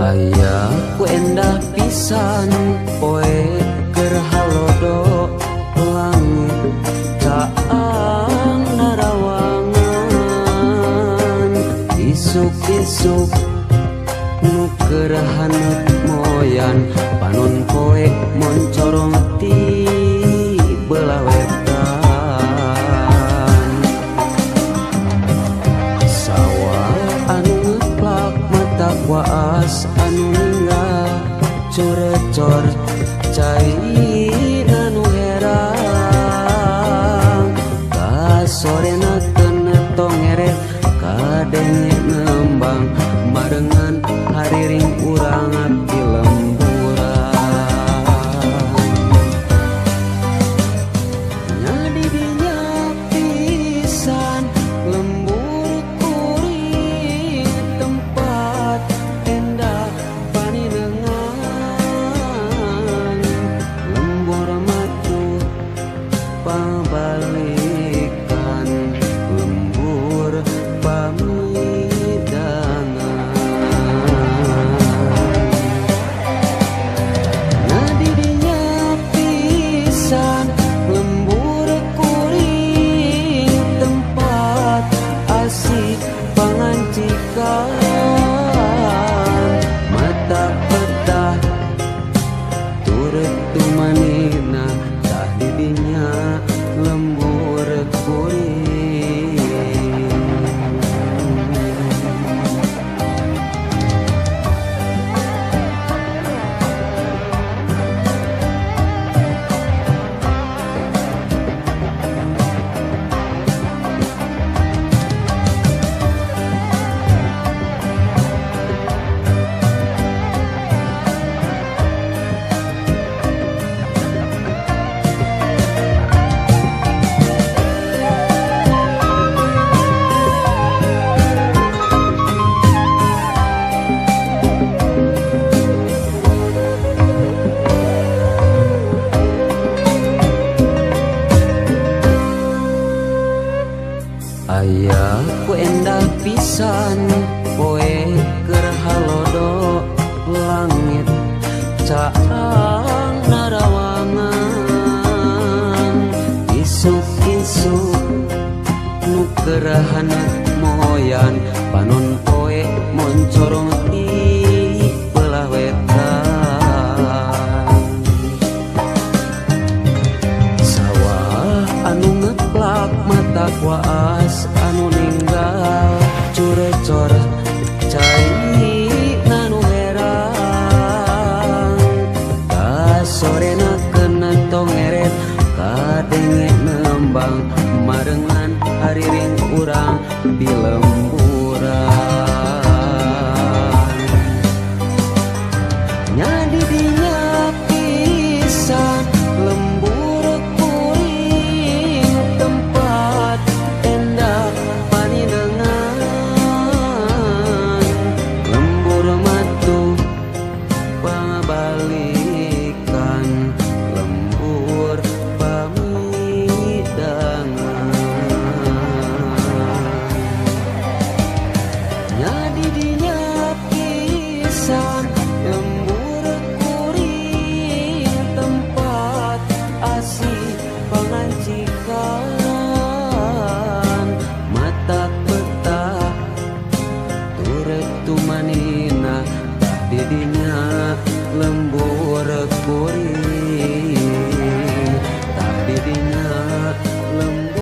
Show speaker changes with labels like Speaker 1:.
Speaker 1: Aya ku endah pisan poe keur halodo langit caang narawangan isuk-isuk nu keur haneut moyan panon poe moncorong ti belah wetan sawah anu ngeplak mata waas anu ninggal corecor cai anu herang kasorena keuna tongeret kadenge nembang marengan hariring urang di lemburan nya di dinya pisan lembur kuring tempat endah paninengan lembur matuh pabalikan lembur pamidangan nya di dinya pisan lembur kuring tempat asik pangancikan mata petah turut tumanina tah di dinya lembur kuring. Aya ku endah pisan poe keur halodo langit caang narawangan isuk-isuk nu keur haneut moyan panon poe moncorong